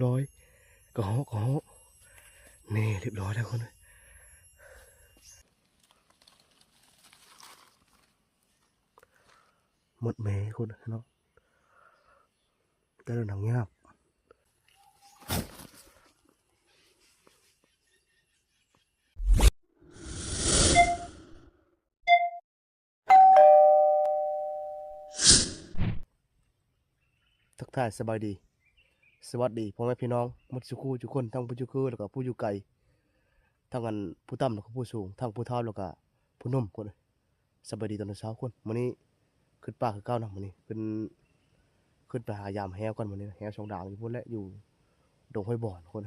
ຮ້ອຍ ກະເຫາະ ກະເຫາະ ນີ້ ຮຽບຮ້ອຍແລ້ວຄົນເອີຍ. ໝົດແມ່ຄົນເນາະ ແຕ່ລະໜັງຍາກ. ທັກທາຍສະບາຍດີ ສະຫວັດດີພໍ່ແມ່ພີ່ນ້ອງໝົດສູ່ຄູ່ສູ່ຄົນ ທັງຜູ້ຢູ່ເຄີ ແລ້ວກະຜູ້ຢູ່ໄກ ທັງອັນຜູ້ຕ່ຳ ແລ້ວກະຜູ້ສູງ ທັງຜູ້ເຖົ້າ ແລ້ວກະຜູ້ໜຸ່ມຄົນ. ສະບາຍດີຕອນເຊົ້າຄົນ ມື້ນີ້ຂຶ້ນປ່າຄືເກົ່າເນາະ. ມື້ນີ້ຂຶ້ນ ຂຶ້ນໄປຫາຢາມແຮ້ວກ່ອນ ມື້ນີ້ແຮ້ວສອງດາງຢູ່ພຸ້ນແຫຼະ ຢູ່ດົງຫ້ວຍບອນຄົນ.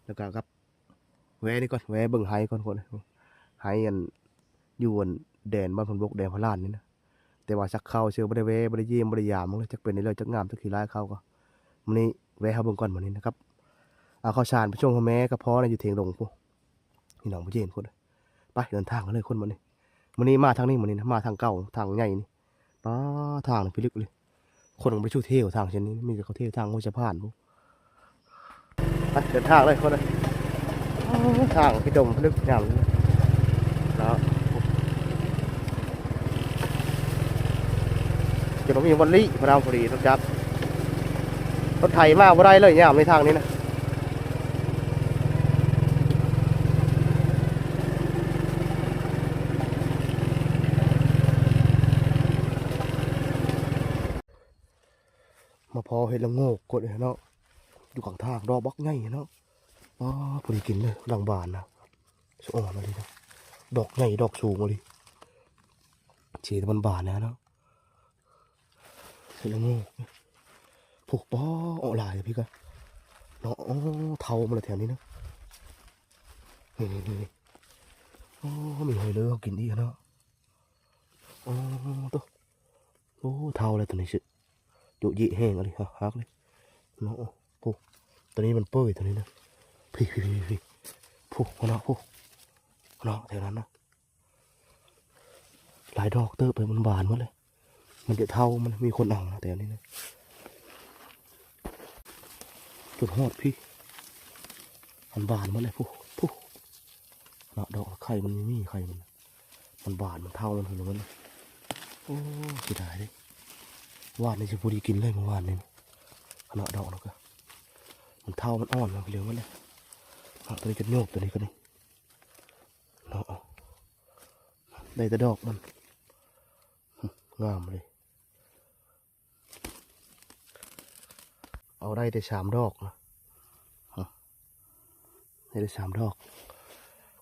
ແລ້ວກະກັບ ແວ່ນີ້ກ່ອນ ແວ່ເບິ່ງໄຮ່ກ່ອນຄົນ ໄຮ່ອັນ ຢູ່ອັນແດນບ້ານໂພນບົກ ແດນພະລານນີ້ນະ. ແຕ່ວ່າສັກເຂົ້າຊື່ ບໍ່ໄດ້ແວ່ ບໍ່ໄດ້ຢ້ຽມ ບໍ່ໄດ້ຢາມເບິ່ງເລີຍ ຈັກເປັນແນວໃດ ຈັກງາມ ຈັກຂີ້ຮ້າຍເຂົ້າກໍ. ມື້ນີ້ແວ່ເຮົາເບິ່ງກ່ອນມື້ນີ້ນະຄັບ. ເອົາເຂົ້າສານໄປສົ່ງໃຫ້ແມ່ກັບພໍ່ນະ ຢູ່ເທິງດົງພຸ້ນ ພີ່ນ້ອງຜູ້ເຫັນຄົນ. ໄປເດີນທາງກັນເລີຍຄົນມື້ນີ້. ມື້ນີ້ມາທາງນີ້ ມື້ນີ້ນະ ມາທາງເກົ່າ ທາງໃຫຍ່ນີ້. ປາ ທາງນີ້ພິລຶກເລີຍ ຄົນບໍ່ໄດ້ສູ່ທ່ຽວທາງເສັ້ນນີ້ ມີແຕ່ເຂົາທ່ຽວທາງຫ້ວຍສະພານພຸ້ນ. ໄປເດີນທາງເລີຍຄົນເອີຍ. ໂອ້ ທາງພິດົມພິລຶກງາມເນາະ ຈົນບໍ່ມີບ່ອນລີ້ ພະນາມພໍດີ ລົດຈັກ ລົດໄຖມາບໍ່ໄດ້ເລີຍຍາມໃນທາງນີ້ນະ. ມາພໍ້ເຫັດລະໂງກກົດເນາະ ຢູ່ກາງທາງ ດອກບັກໃຫຍ່ເນາະ. ອໍ ພໍດີກິນເລີຍ ຫຼັງບານນະ ສະອອນອີ່ຫຼີເນາະ ດອກໃຫຍ່ ດອກສູງອີ່ຫຼີ ເສຍແຕ່ມັນບານແລ້ວເນາະ. ເຫັດລະໂງກ ພຸ້ນ ປໍ ອອກຫຼາຍເດ້ພີ່ກະເນາະ. ໂອ້ ເຖົ້າມາແລ້ວແຖວນີ້ນະ ນີ້ໆໆ. ໂອ້ ມີຫອຍເລີເຮົາກິນອີກເນາະ. ອໍ ໂຕ ໂອ້ ເຖົ້າແລ້ວໂຕນີ້ ໂຈະເຢະແຮງອີ່ຫຼີ ຮາກເລີຍເນາະ. ໂອ້ ໂຕນີ້ມັນເປີຍໂຕນີ້ນະ ພີ້ໆໆໆ ພຸ້ນເນາະ ພຸ້ນເນາະ ແຖວນັ້ນນະ. ຫຼາຍດອກເຕີບເລີຍ ມັນບານໝົດເລີຍ ມັນຈະເຖົ້າ ມັນມີຄົນເອົານະ ແຖວນີ້ນະ ຈົນຮອດພີ້ ມັນບານໝົດເລີຍ ພຸ້ນ ພຸ້ນເນາະ. ດອກໄຂ່ມັນມີ ໄຂ່ມັນ ມັນບານ ມັນເຖົ້າ ມັນເຖິງມັນ. ໂອ້ ເສຍດາຍເດ້ ວານນີ້ຊິພໍດີກິນເລີຍ ມື້ວານນີ້ນະ. ຂະໜາດດອກນະກະ ມັນເຖົ້າ ມັນອ່ອນ ມັນເຫຼືອໝົດເລີຍເນາະ. ໂຕນີ້ຈົນໂຍບ ໂຕນີ້ກະນີ້ເນາະ ໄດ້ແຕ່ດອກມັນ ງາມເລີຍ. ເອົາໄດ້ແຕ່ສາມດອກນະ ໄດ້ແຕ່ສາມດອກ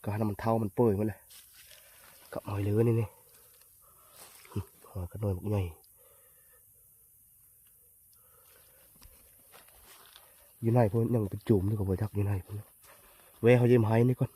ກະໃຫ້ມັນເຖົ້າ ມັນເປີຍໝົດເລີຍ. ກັບຫອຍເຫຼືອນີ້ ນີ້ ຫອຍກະໜ່ວຍບັກໃຫຍ່ ຢູ່ໃນພຸ້ນ ຍັງເປັນຈູມຢູ່ ກະບໍ່ຈັກຢູ່ໃນພຸ້ນ. ແວ່ເຮົາຢ້ຽມໄຮ່ນີ້ກ່ອນ.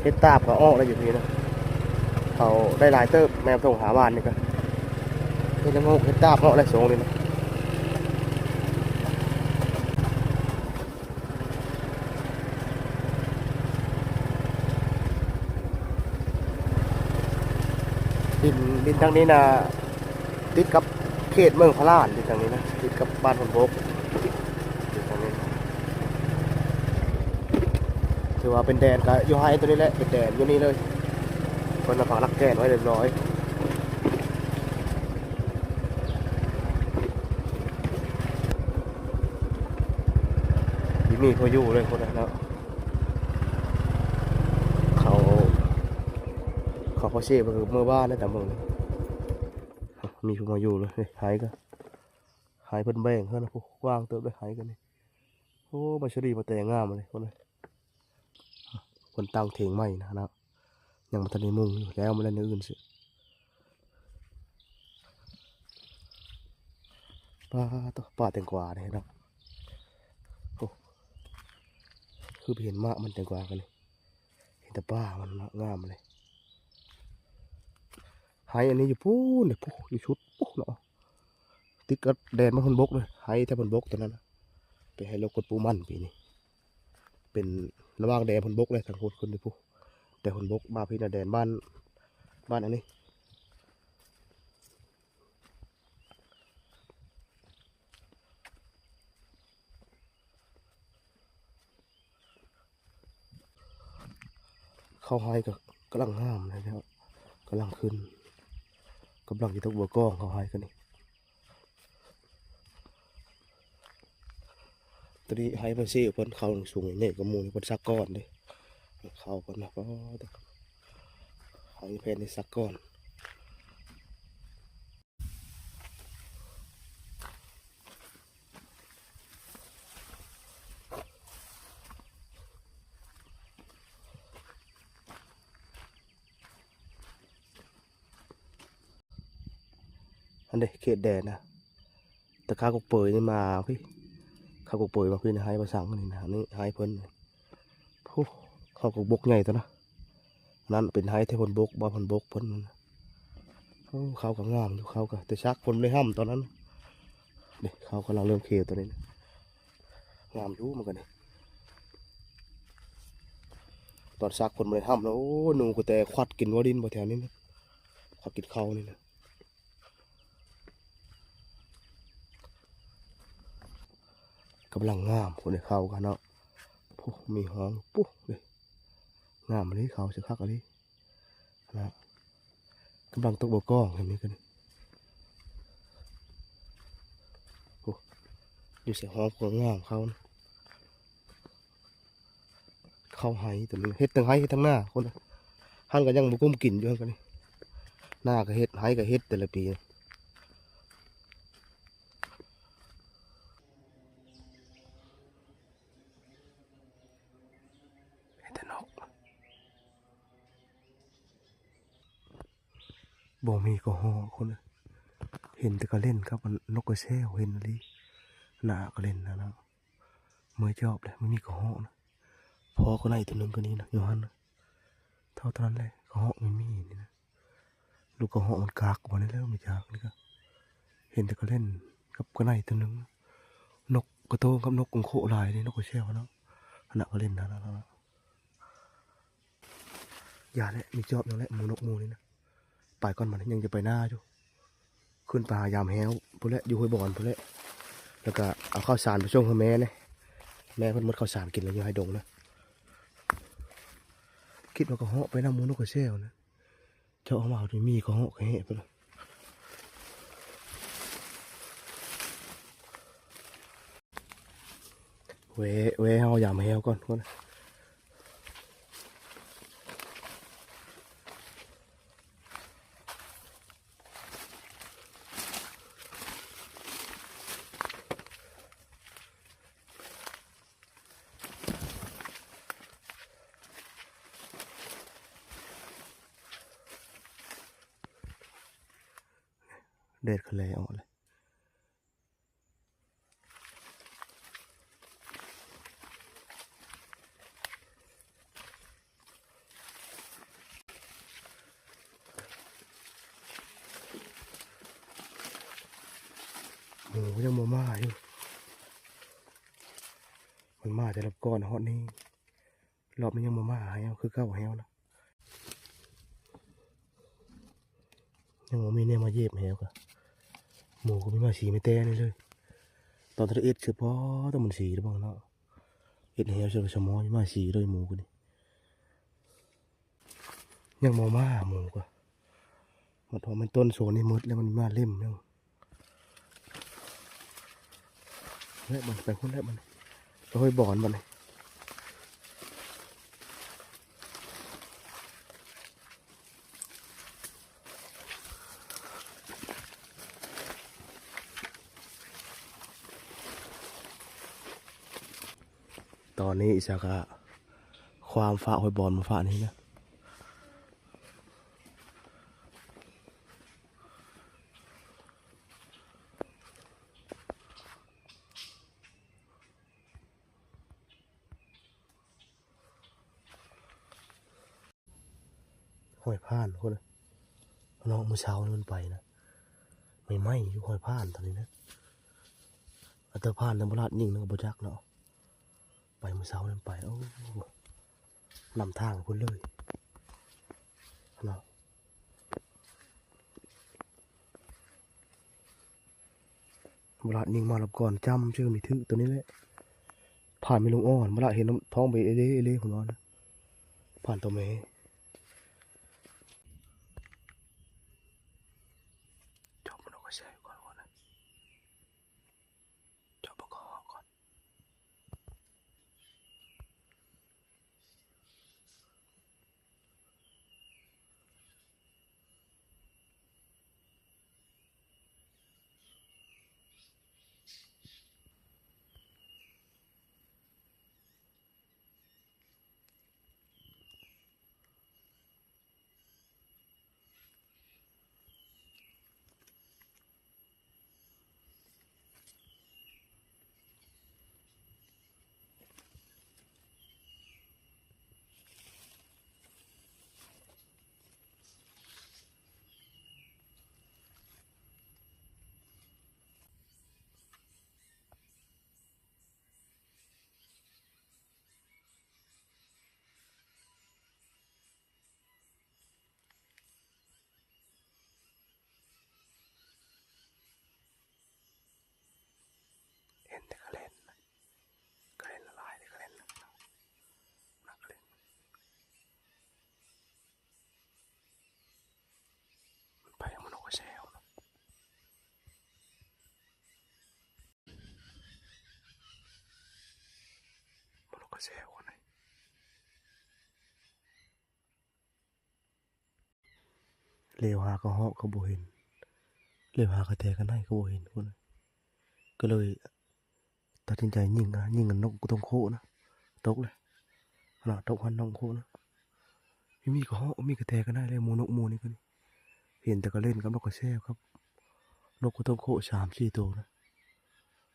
ເຫັດຕາບກະອອກແລ້ວຢູ່ພີ້ນະ ເຂົາໄດ້ຫຼາຍເຕີບ ແມ່ນທົ່ງຫາບ້ານນີ້ກະ ເຫັດລະໂງກ ເຫັດຕາບອອກແລ້ວຊ່ວງນີ້ນະ. ດິນ ດິນທາງນີ້ນະ ຕິດກັບເຂດເມືອງພະລານ ຢູ່ທາງນີ້ນະ ຕິດກັບບ້ານໂພນບົກ ຢູ່ທາງນີ້ນະ. ຖືວ່າເປັນແດນກະຢູ່ໄຮ່ໂຕນີ້ແຫຼະ ເປັນແດນຢູ່ນີ້ເລີຍ ເພິ່ນມາປັກຫຼັກແກນໄວ້ຮຽບຮ້ອຍ. ບໍ່ມີຜູ້ຢູ່ເລີຍຄົນເນາະ ເຂົາ ເຂົາພໍເຊໄປເມື່ອວານແລ້ວ ຕາມເບິ່ງ ມີຜູ້ມາຢູ່ເລີຍ. ເອີ ໄຮ່ກະ ໄຮ່ເພິ່ນແບ່ງເພິ່ນນະ ຜູ້ກວ້າງເຕີບເລີຍໄຮ່ກະນີ້. ໂອ້ ໃບສາລີມາແຕ່ງງາມເລີຍຄົນເອີຍ ເພິ່ນຕັ້ງເຖງໃໝ່ນະເນາະ. ຍັງບໍ່ທັນໄດ້ມຸງຢູ່ ແລ້ວມາແລ້ວແນວອື່ນຊິ. ປາໂຕ ປ່າແຕງກວາເດ້ເນາະ. ໂອ້ ຄືໄປເຫັນໝາກມັນແຕງກວາກັນນີ້ ເຫັນແຕ່ປ່າມັນເນາະ ງາມເລີຍ. ໄຮ່ອັນນີ້ຢູ່ພຸ້ນເດ້ ພຸ້ນ ຢູ່ຊຸດພຸ້ນເນາະ ຕິດກັບແດນບ້ານໂພນບົກເລີຍ ໄຮ່ແຖວໂພນບົກຕົວນັ້ນນະ. ໄປໄຮ່ລົກກົດປູມັນປີນີ້ ເປັນລະຫວ່າງແດນໂພນບົກເລີຍ ທາງພຸ້ນຂຶ້ນຢູ່ພຸ້ນ ແດນໂພນບົກ ມາພີ້ນະແດນບ້ານ ບ້ານອັນນີ້. ເຂົ້າໄຮ່ກໍກຳລັງງາມແລ້ວ ກຳລັງຂຶ້ນ ກຳລັງຊິຕົກເບົາກ້ອງ ເຂົ້າໄຮ່ກໍນີ້. ຕອນນີ້ໄຮ່ເພິ່ນຊິເພິ່ນ ເຂົ້າສູງໃຫຍ່ກວ່າໝູ່ ເພິ່ນສັກກ່ອນເດ້ ເຂົ້າເພິ່ນນະ ປາດ ໄຮ່ແຜ່ນນີ້ສັກກ່ອນ. ອັນເດ ເຂດແດນນະ ແຕ່ຂ້າວກົກເປີຍນີ້ມາພີ້ ຂ້າວກົກເປີຍມາພີ້ນະ ໄຮ່ບໍ່ສັງນີ້ນະ ນີ້ໄຮ່ເພິ່ນ ພຸ້ນ ເຂົ້າກົກບົກໃຫຍ່ຕົວນະ. ນັ້ນເປັນໄຮ່ແຖວໂພນບົກ ບ້ານໂພນບົກເພິ່ນ. ໂອ້ ເຂົ້າກໍງາມຢູ່ ເຂົ້າກໍ ແຕ່ສັກເພິ່ນບໍ່ໄດ້ຫຳຕອນນັ້ນເດ້ ເຂົ້າກຳລັງເລີ່ມຂຽວຕອນນີ້ນະ ງາມຢູ່ມັນກໍນີ້. ຕອນສັກເພິ່ນບໍ່ໄດ້ຫຳນະ ໂອ້ ໜູກະແຕຂວັດກິນບໍ່ດິນບໍ່ແຖວນີ້ນະ ຂວັດກິນເຂົ້ານີ້ນະ. ກຳລັງງາມພຸ້ນເດ້ ເຂົ້າກັນເນາະ ໂອ້ ມີຫ້ອງປຸເດ້ ງາມອີ່ຫຼີ ເຂົ້າຊິຄັກອີ່ຫຼີນະ. ກຳລັງຕົກເບົາກ້ອງ ເຫັນນີ້ກັນ ໂອ້ ຢູ່ໃສ່ຫ້ອງກໍງາມເຂົ້ານະ. ເຂົ້າໄຮ່ຕົວນີ້ ເຮັດທັງໄຮ່ເຮັດທັງນາພຸ້ນນະ ຫັ້ນກໍຍັງບໍ່ກຸ້ມກິນຢູ່ຫັ້ນກໍນີ້ ນາກໍເຮັດ ໄຮ່ກໍເຮັດແຕ່ລະປີ. ເຫັນແຕ່ນົກ ບໍ່ມີກະຮອກຄົນເອີຍ ເຫັນແຕ່ກະເລັນກັບນົກກະແຊວ ເຫັນອີ່ຫຼີ ໜ້າກະເລັນນະເນາະ. ເມື່ອຍຈອບເດ້ ມັນມີກະຮອກນະ ພໍກະໄນຕົວໜຶ່ງກະນີ້ນະ ຢູ່ຫັ້ນນະ ເທົ່າ ເທົ່ານັ້ນແຫຼະ ກະຮອກມີມີນີ້ນະ. ລູກກະຮອກມັນກາກບໍ່ນີ້ແຫຼະ ບໍ່ຈັກນີ້ກະ ເຫັນແຕ່ກະເລັນກັບກະໄນຕົວໜຶ່ງ ນົກກະໂຕງກັບນົກກົງໂຄຫຼາຍເດ້ ນົກກະແຊວເນາະ ອັນນະກະເລັນຫັ້ນນະ. ຢ່າແຫຼະ ມີຈອບຫຍັງແຫຼະ ໝູນົກໝູນີ້ນະ. ໄປກ່ອນ ບາດນີ້ຍັງຈະໄປນາຢູ່ ຂຶ້ນໄປຫາຢາມແຮ້ວພຸ້ນແຫຼະ ຢູ່ຫ້ວຍບອນພຸ້ນແຫຼະ ແລ້ວກະເອົາເຂົ້າສານໄປສົ່ງໃຫ້ແມ່ແດ່ ແມ່ເພິ່ນໝົດເຂົ້າສານກິນແລ້ວ ຢູ່ໄຮ່ດົງນະ. ຄິດວ່າກະເຫາະໄປນຳໝູນົກກະແຊວນະ ເຈາະອອກມາ ມີກະເຫາະກະແຫະໄປເລີຍ. ແວ່ ແວ່ເຮົາຢາມແຮ້ວກ່ອນ ກ່ອນ. ແດດກະແລອອກແລ້ວ. ໝູກໍຍັງບໍ່ມາຢູ່ ມັນມາແຕ່ລອບກ່ອນຮອດນີ້ ລອບນີ້ຍັງບໍ່ມາຫາເຮົາຄືເກົ່າ ແຮ້ວນະ ຍັງບໍ່ມີແນວມາເຫຢີຍບແຮ້ວກະ ໝູກໍມີມາສີມາແຕ່ນີ້ເລີຍ. ຕອນເຮັດເສຍພໍຕ້ອງມັນສີແລ້ວເນາະ ເຮັດແຮ້ວເສຍກະສະໝໍມາສີເລີຍ ໝູກະນີ້ ຍັງບໍ່ມາ ໝູກະ ມັນ ມັນຕົ້ນໂຊນນີ້ໝົດແລ້ວ ມັນມາເລັມຍັງ. ແລ້ວມັນໄປພຸ້ນແລ້ວ ມັນໄປຫ້ວຍບອນບັດນີ້. ຕອນນີ້ອີສາກະຄວາມຟ້າຫ້ວຍບອນມາຟ້ານີ້ນະ. ຫ້ອຍຜ່ານພຸ້ນນະ ເນາະ ມື້ເຊົ້ານີ້ມັນໄປນະ ໄໝ້ໆຢູ່ ຫ້ອຍຜ່ານຕອນນີ້ນະ ອັນຕະຜ່ານນຳບໍ່ລາດຍິງນະ ກໍບໍ່ຈັກເນາະ ໄປມື້ເຊົ້ານັ້ນໄປ ໂອ້ ນຳທາງໄປພຸ້ນເລີຍເນາະ. ບໍ່ລາດຍິງມາລອບກ່ອນ ຈ້ຳຊື່ນີ້ ຖືກໂຕນີ້ແຫຼະ ຜ່ານແມ່ລູກອ່ອນ ບໍ່ລາດເຫັນນຳທ້ອງໄປເອເລເອເລພຸ້ນວ່ານະ ຜ່ານໂຕແມ່ ຈອບມັນອອກກະແສກ່ອນ ກ່ອນນະ ຈອບມັນກໍຮອດກ່ອນ. ເຫັນແຕ່ກະເລັນ ກະເລັນຫຼາຍໆ ກະເລັນ ກະເລັນ ມັນໄປ ມັນອອກກະແສເນາະ ມັນອອກກະແສເນາະ. ເລວຫາກະເຫາະກໍບໍ່ເຫັນ ເລວຫາກະແຕກະໄນກໍບໍ່ເຫັນພຸ້ນ ກໍເລີຍຕັດສິນໃຈຍິງ ຍິງນະ ນົກຕົງໂຄນະ ຕົກແລ້ວນະ ຕົກຫັ້ນ ນົກຕົງໂຄນະ ມີກະເຫາະ ມີກະແຕກະໄນແລ້ວ ໝູນົກໝູນີ້ກໍນີ້ ເຫັນແຕ່ກະເລັນກັບນົກກະແຊກັບນົກຕົງໂຄສາມສີ່ໂຕນະ.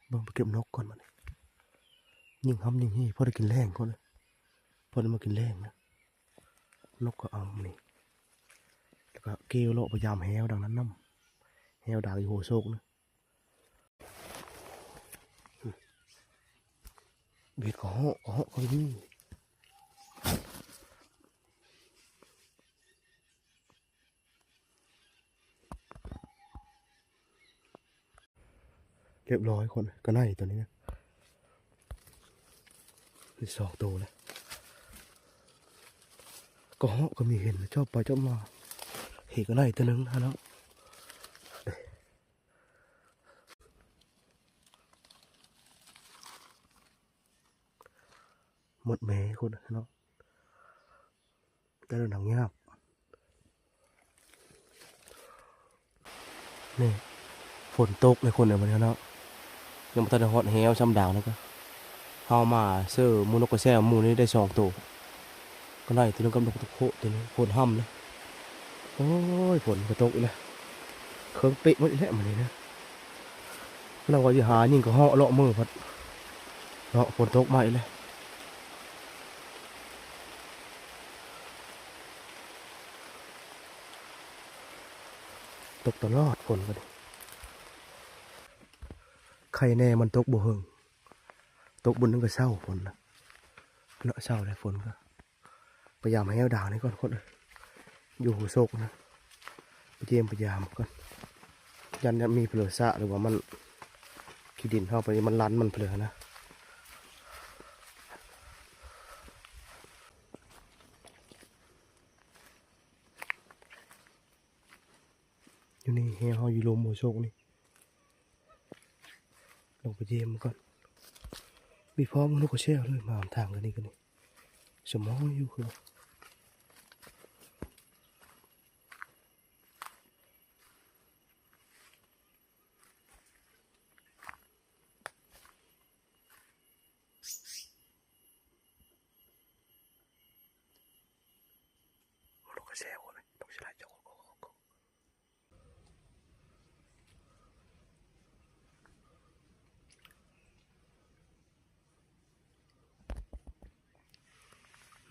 ເບິ່ງ ໄປເກັບນົກກ່ອນບັດນີ້ ຍິງຮຳຍິງຮີ ພໍໄດ້ກິນແລງກ່ອນ ພໍໄດ້ມາກິນແລງນະ. ນົກກໍເອົາມື້ນີ້ ແລ້ວກໍເກວເລາະໄປຢາມແຮ້ວດາງນັ້ນນຳ ແຮ້ວດາງຢູ່ຫົວໂຊກນະ. ເບັດກໍເຫາະ ກໍເຫາະກໍມີ. ຮຽບຮ້ອຍຄົນ ກະໄນໂຕນີ້ນະ ໄດ້ສອງໂຕແລ້ວ. ກະເຫາະກໍມີເຫັນ ຈອບໄປຈອບມາ ເຫັນກະໄນໂຕໜຶ່ງຫັ້ນເນາະ. ໝົດແມ່ຄົນເນາະ. ແຕ່ລະໜັງຍາບ ນີ້ ຝົນຕົກໃນຄົນໃນມື້ນີ້ເນາະ ຍັງບໍ່ທັນໄດ້ຮອດແຮ້ວຊ້ຳດາວນີ້ກະ ເຮົາມາເຊີໝູນົກກະແຊໝູນີ້ໄດ້ສອງໂຕ ກະໄນໂຕໜຶ່ງກັບນົກຕົງໂຄໂຕໜຶ່ງ ຝົນຮຳເລີຍ. ໂອ້ຍ ຝົນກະຕົກອີກແລ້ວ ເຄິ່ງເປະໝົດອີກແລ້ວມື້ນີ້ນະ. ລາວວ່າຊິຫາຍິງກະເຫາະເລາະມື້ພັດເນາະ ຝົນຕົກມາອີກແລ້ວ. ຕົກຕະຫຼອດຝົນກໍດີ ໄຄແນ່ມັນຕົກບໍ່ເຫິງ ຕົກບຸນໜຶ່ງກໍເຊົາຝົນນະ ເນາະ ເຊົາແລ້ວຝົນກໍ. ພະຍາຍາມແຮ້ວດາງນີ້ກ່ອນຄົນເອີຍ ຢູ່ຫົວໂຊກນະ ໄປຢ້ຽມໄປຢາມກ່ອນ ຢ້ານ ຢ້ານມີເຜລສະ ຫຼືວ່າມັນ ຂີ້ດິນເຮົາໄປ ມັນລັນມັນເຜລນະ. ຢູ່ນີ້ແຮ້ວເຮົາຢູ່ລົມຫົວໂຊກນີ້ ລົງໄປຢ້ຽມມັນກ່ອນ. ມີພ້ອມນົກກະແຊວເລີຍ ມາທາງກັນນີ້ກັນນີ້ ສະໝອງຢູ່ຄື. ອ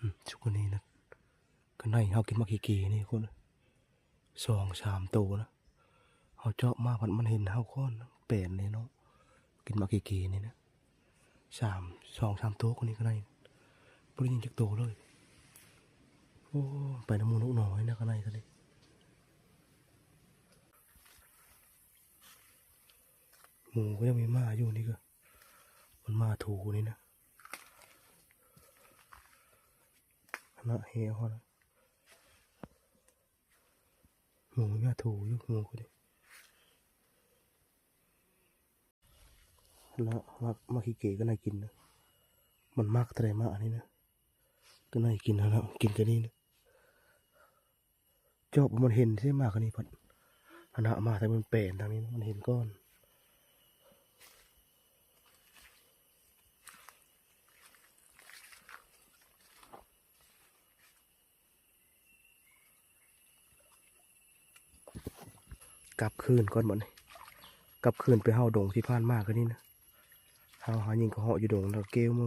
ືມ ຊຸກນີ້ນະ ກະໄນເຮົາກິນໝາກເກໆນີ້ຄົນ ສອງສາມໂຕນະ. ເຮົາເຈາະມາພັດມັນເຫັນເຮົາກ່ອນ ແປນເລີຍເນາະ. ກິນໝາກເກໆນີ້ນະ ສາມ ສອງສາມໂຕ ກະໄນ ກະໄນ ບໍ່ໄດ້ຍິງຈັກໂຕເລີຍ. ໂອ້ ໄປນຳໝູນົກນ້ອຍນະ ກະໄນກະໄດ້. ໝູກະຍັງມີໝາຢູ່ນີ້ກະ ມັນໝາຖູນີ້ນະ ຫັ້ນນະ ແຮ່ເຮົານະ. ໝູມັນມາຖູຢູ່ ໝູກະໄດ້ ລະ ໝາກ ໝາກເກກະໄນກິນນະ. ມັນມັກແຕ່ໃດໝານີ້ນະ ກະໄນກິນຫັ້ນນະ ກິນກະນີ້ນະ. ຈອບມັນເຫັນຊິໝາກະນີ້ພັດ ຫັ້ນນະ ມາແຕ່ມັນແປນທາງນີ້ນະ ມັນເຫັນກ່ອນ. ກັບຄືນກ່ອນບັດນີ້ ກັບຄືນໄປເຮົາດົງທີ່ຜ່ານມາກະນີ້ນະ. ເຮົາຫາຍິງກະເຫາະຢູ່ດົງ ລະເກວມື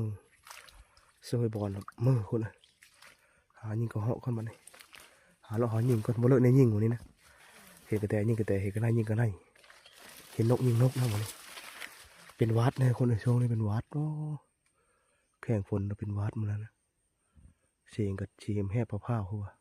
ເຊີຍບອນມືພຸ້ນ. ຫາຍິງກະເຫາະກ່ອນບັດນີ້ ຫາເລາະຫາຍິງກ່ອນ ບໍ່ເລີກແນວຍິງມື້ນີ້ນະ. ເຫັນກະແຕຍິງກະແຕ ເຫັນກະໄນຍິງກະໄນ ເຫັນນົກຍິງນົກນະມື້ນີ້. ເປັນຫວັດແນ່ຄົນເອີຍ ຊ່ວງນີ້ເປັນຫວັດ. ໂອ້ ແຂງຝົນເປັນຫວັດມື້ນັ້ນນະ. ສຽງກະຊິແຫບໆ ພ້າວໆ ຄືວ່າ.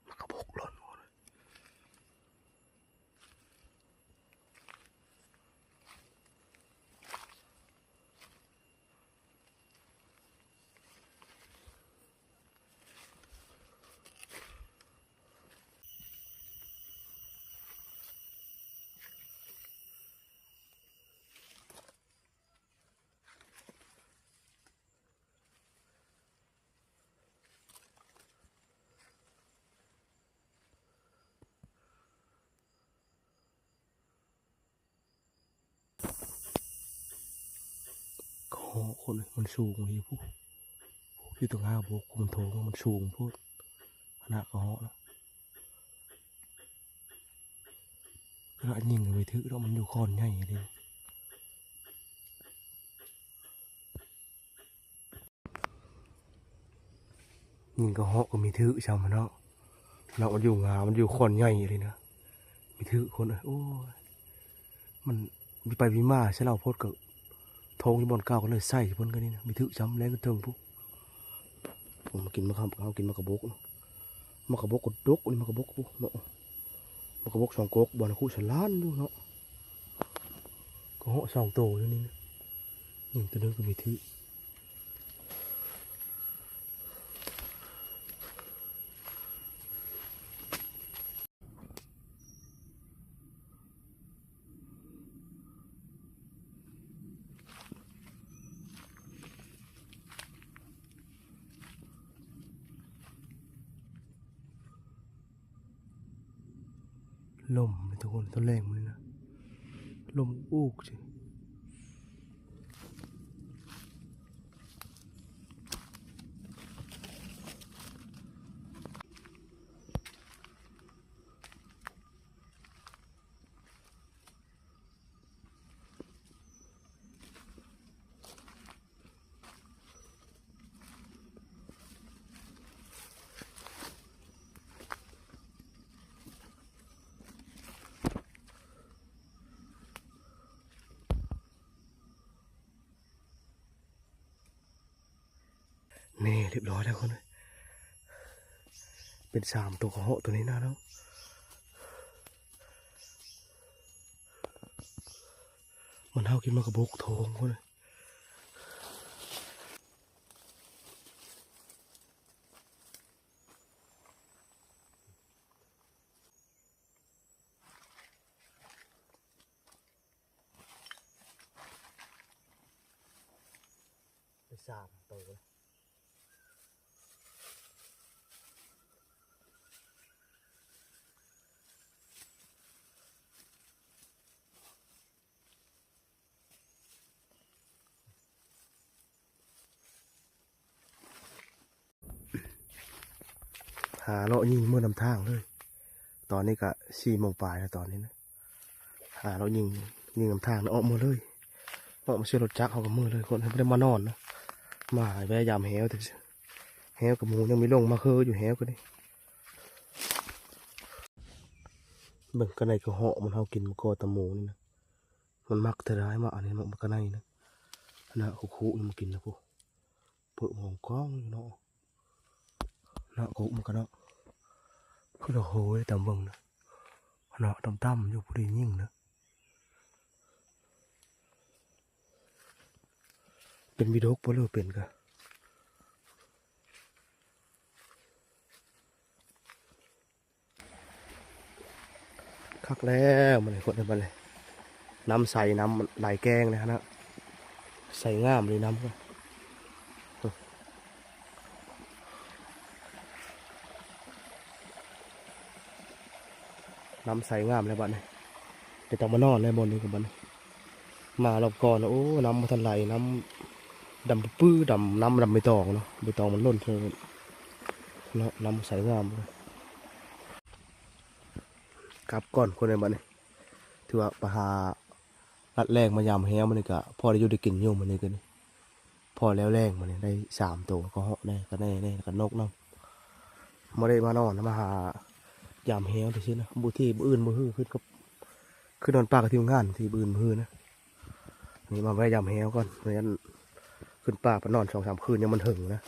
ໝາກກະບົກຫຼົ່ນ. ກະເຫາະຄົນ ມັນສູງອີ່ພຸ້ນ ຢູ່ຕາງຫາບົກ ມັນໂຖງ ມັນສູງໂພດ ຄະນະກະເຫາະນະ. ກະຍິງກະບໍ່ຖືກດອກ ມັນຢູ່ຄອນໃຫຍ່ເດ້. ຍິງກະເຫາະກະມີຖືກຊ້ຳຫັ້ນເນາະ ເນາະ ມັນຢູ່ງາ ມັນຢູ່ຄອນໃຫຍ່ອີ່ຫຼີນະ ມີຖືກຄົນເອີຍ. ໂອ້ຍ ມັນມີໄປມີມາໃສ່ລາວໂພດ ກະໂຖງຢູ່ບ່ອນເກົ່າ ກະເລີຍໃສ່ເພິ່ນກະນີ້ນະ ມີຖືກຊ້ຳແລງກະເທິງພຸ້ນ. ໂອ້ ມາກິນໝາກ ເຮົາກິນໝາກກະບົກ ໝາກກະບົກກະດົກ ອັນນີ້ໝາກກະບົກພຸ້ນເນາະ ໝາກກະບົກສອງກົກ ບ່ອນຄູສະຫຼານຢູ່ເນາະ. ກະເຫາະສອງໂຕຢູ່ນີ້ນະ ຍິງໂຕໜຶ່ງກະມີຖືກ. ລົມນີ້ທຸກຄົນ ຕອນແລງມື້ນີ້ນະ ລົມອູກຊິ. ນີ້ ຮຽບຮ້ອຍແລ້ວຄົນເອີຍ ເປັນສາມໂຕກະເຫາະໂຕນີ້ນະເນາະ. ມັນເຮົາກິນໝາກກະບົກໂຖງພຸ້ນ. ໄປສາມໂຕ. ຫາເລາະຍິງເມືອນຳທາງເລີຍ. ຕອນນີ້ກະສີ່ໂມງປາຍແລ້ວຕອນນີ້ນະ. ຫາເລາະຍິງ ຍິງນຳທາງນະ ອອກເມືອເລີຍ. ເນາະ ມາເຊື່ອລົດຈັກເຮົາກະເມືອເລີຍ. ຄົນເຮົາບໍ່ໄດ້ມານອນນະ ມາແວ່ຢາມແຮ້ວແຕ່ຊື່. ແຮ້ວກະໝູຍັງມີລົງມາເຄີຢູ່ແຮ້ວກະນີ້. ເບິ່ງກະໄນກະເຫາະມັນ ເຮົາກິນມາກໍຕຳໝູນີ້ນະ. ມັນມັກແທ້ຫຼາຍມາອັນນີ້ເນາະ ມາກະໄນນະ. ອັນນະ ຄຸໆ ມັນກິນນະພຸ້ນ. ເປີະມອງກ້ອງຢູ່ເນາະ ເນາະ ກົກມັນກະເນາະ. ຄືລະໂຫຍຕາມເບິ່ງນະ ເນາະ ຕ່ຳໆ ຢູ່ ຜູ້ໃດຍິງນະ. ເປັນວິດົກບໍ່ ຫຼືເປັນກະ ຄັກແລ້ວມື້ນີ້ ຄົນໃນບ້ານນີ້. ນ້ຳໃສ ນ້ຳໄຫຼແກ້ງເລີຍຫັ້ນນະ. ໃສງາມເລີຍນ້ຳ ນ້ຳໃສງາມແລ້ວບາດນີ້. ແຕ່ຕ້ອງມານອນແລ້ວບ່ອນນີ້ກະບາດນີ້. ມາລອບກ່ອນ ໂອ້ ນ້ຳບໍ່ທັນໄຫຼ ນ້ຳດຳປຶ້ ດຳ ນ້ຳດຳໃບຕອງເນາະ. ໃບຕອງມັນຫຼົ່ນເທີເນາະ. ນ້ຳໃສງາມ ກັບກ່ອນຄົນໃນບ້ານນີ້. ຖືວ່າໄປຫາລັດແລງມາຢາມແຮ້ວມື້ນີ້ກະພໍໄດ້ຢູ່ໄດ້ກິນຢູ່ມື້ນີ້ກະນີ້. ພໍແລ້ວແລງມື້ນີ້ໄດ້ສາມໂຕ ກະເຫາະແດ່ ກະໄນແດ່ ກະນົກນຳ. ບໍ່ໄດ້ມານອນ ມາຫາຢາມແຮ້ວຊື່ໆນະ. ບໍ່ ທີ່ອື່ນບໍ່ຮື ຂຶ້ນກັບ ຂຶ້ນນອນປ່າກັບທີມງານ ທີ່ອື່ນບໍ່ຮືນະ. ນີ້ມາແວ່ຢາມແຮ້ວກ່ອນ ແມ່ນຂຶ້ນປ່າໄປນອນສອງສາມຄືນ ຍັງມັນເຫິງນະ.